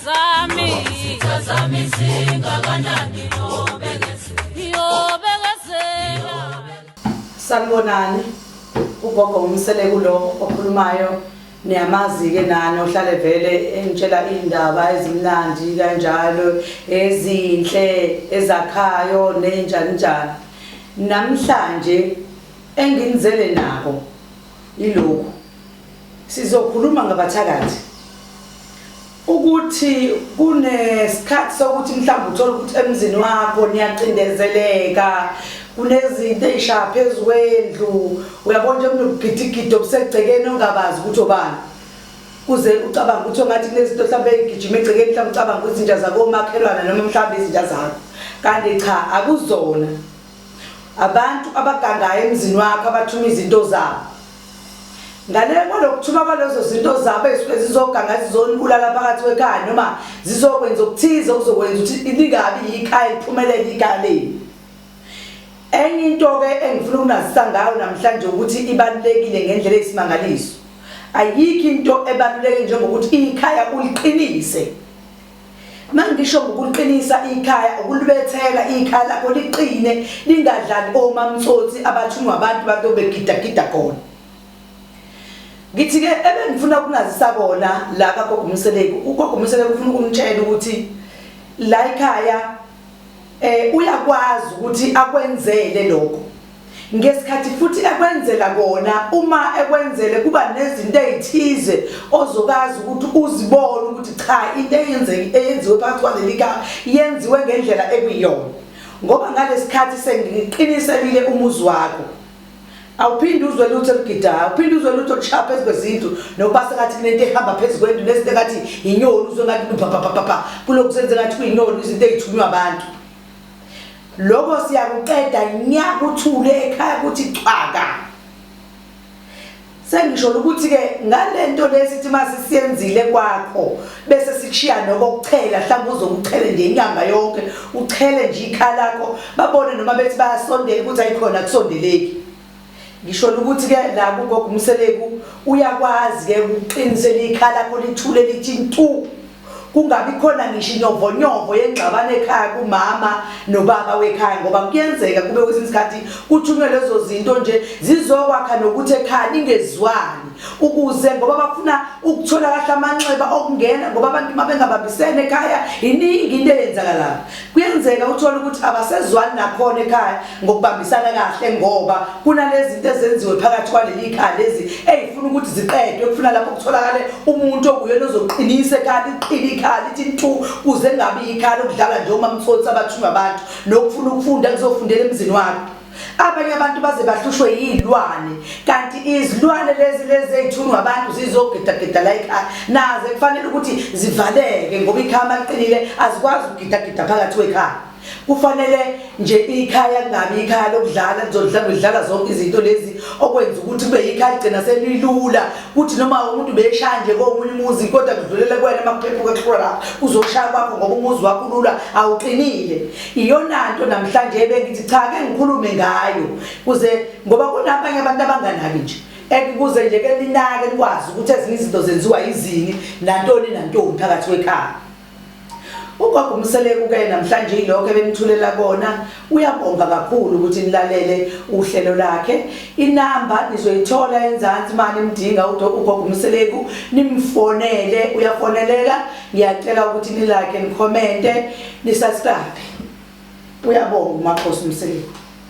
zami, izitha zami zingakanani, yobekezela, yobekezela. Sanibonani, ugogo uMseleku lo okhulumayo, niyamazi-ke nani, ohlale vele engitshela iy'ndaba ezimnandi kanjalo, ezinhle, ezakhayo nenjani njani. Namhlanje enginizele nako ilokhu, sizokhuluma ngabathakathi, ukuthi kunesikhathi sokuthi mhlawumbe uthole ukuthi emzini wakho niyacindezeleka, kunezinto ey'shaya phezu kwendlu, uyabona nje kunobugidigidi obusegcekeni ongabazi ukuthi obani, kuze ucabange ukuthi ongathi kunezinto mhlawumbe ey'gijima egcekeni, mhlawumbe ucabange ukuthi izinja zakomakhelwane noma mhlawumbe izinja zakho, kanti cha, akuzona. Abantu abagangayo emzini wakho abathuma izinto zabo. Ngale kwalokuthuma kwalezo zinto zabo ezisuke zizoganga, zizonibulala phakathi kwekhaya noma zizokwenza okuthize okuzokwenza ukuthi lingabi yikhaya liphumelele ikhaya lenu. Enye into-ke engifuna ukunazisa ngayo namhlanje ukuthi ibalulekile ngendlela eyisimangaliso. Ayikho into ebaluleke njengokuthi ikhaya uliqinise. Mangisho ngokuliqinisa ikhaya, ukulibethela ikhaya lakho liqine, lingadlali omamtsotsi abathunywa abantu bantu begidagida khona. Ngithi-ke ebengifuna ukunazisa kona la kaGogo Mseleku, uGogo Mseleku ufuna ukunitshela ukuthi la ekhaya uyakwazi ukuthi akwenzele lokho. Ngesikhathi futhi ekwenzela kona, uma ekwenzele kuba nezinto ezithize ozokazi ukuthi uzibone ukuthi cha, into eyenzeki eyenziwe phakathi kwaleli khaya yenziwe ngendlela ekuyiyona. Ngoba ngalesikhathi sengiqiniselile umuzi wakho, awuphinde uzwe lutho olugidayo, awuphinde uzwe lutho olushaya phezu kwezindlu, nokuba sengathi kunento ehamba phezu kwendlu, nezinto engathi inyoni, uzwe ngathi luphaphaphaphapha, kulokhu senze ngathi kuyinyoni, izinto ey'thunywa abantu. Lokho siyakuqeda nya, kuthule ekhaya kuthi cwaka. Sengisho ukuthi-ke ngalento le sithi uma sisiyenzile kwakho bese sikushiya nokokuchela, mhlawumbe uzokuchele nje inyanga yonke, uchele nje ikhaya lakho, babone noma bethi bayasondela ukuthi ayikhona, akusondeleki. Ngisho ukuthi-ke la kuGogo uMseleku uyakwazi-ke ukuqinisela ikhaya lakho lithule lithi ntu, kungabi khona ngisho inyovonyovo yengxabano ekhaya kumama nobaba wekhaya, ngoba kuyenzeka kube kwesinye isikhathi kuthunywe lezo zinto nje zizokwakha nokuthi ekhaya ningezwani, ukuze ngoba bafuna ukuthola kahle amanxeba okungena, ngoba abantu uma bengabambisene ekhaya iningi into eyenzakalayo. Kuyenzeka uthole ukuthi abasezwani nakhona ekhaya ngokubambisana kahle, ngoba kunalezi zinto ezenziwe phakathi kwaleli khaya lezi ey'funa ukuthi ziqedwe, kufuna lapho kutholakale umuntu okuyena ozoqinisa ekhaya, liqine ikhaya lithi ntu, kuze kungabi ikhaya lokudlala nje omamtsotsi abathunywa abantu nokufuna ukufunda kuzofundela emzini wakho. Abanye abantu baze bahlushwe yiy'lwane, kanti izilwane lezi lezi ey'thunywa abantu zizogidagida la ekhaya, nazo kufanele ukuthi zivaleke, ngoba ikhaya uma liqinile azikwazi ukugidagida phakathi kwekhaya. Kufanele nje ikhaya kungabi ikhaya lokudlala, lizodlala lidlala zonke izinto lezi okwenza ukuthi kube ikhaya ligcina selilula, kuthi noma umuntu beshaya nje komunye umuzi kodwa kudlulele kuwena uma kuphephuka kuhlula lapho uzoshaya kwakho, ngoba umuzi wakho ulula awuqinile. Iyona nto namhlanje ebengithi cha ke ngikhulume ngayo, kuze ngoba kunabanye abantu abanganaki nje, ekuze nje ke ninake nikwazi ukuthi ezinye izinto zenziwa izini nantoni nantoni phakathi kwekhaya. Ugogo uMseleku ke namhlanje yilokho ebenithulela kona, uyabonga kakhulu ukuthi nilalele uhlelo lakhe. Inamba nizoyithola enzansi uma nimdinga ugogo uMseleku, nimfonele, uyafoneleka. Ngiyacela ukuthi nilike, nikhomente, nisubscribe. Uyabonga uMakhosi uMseleku.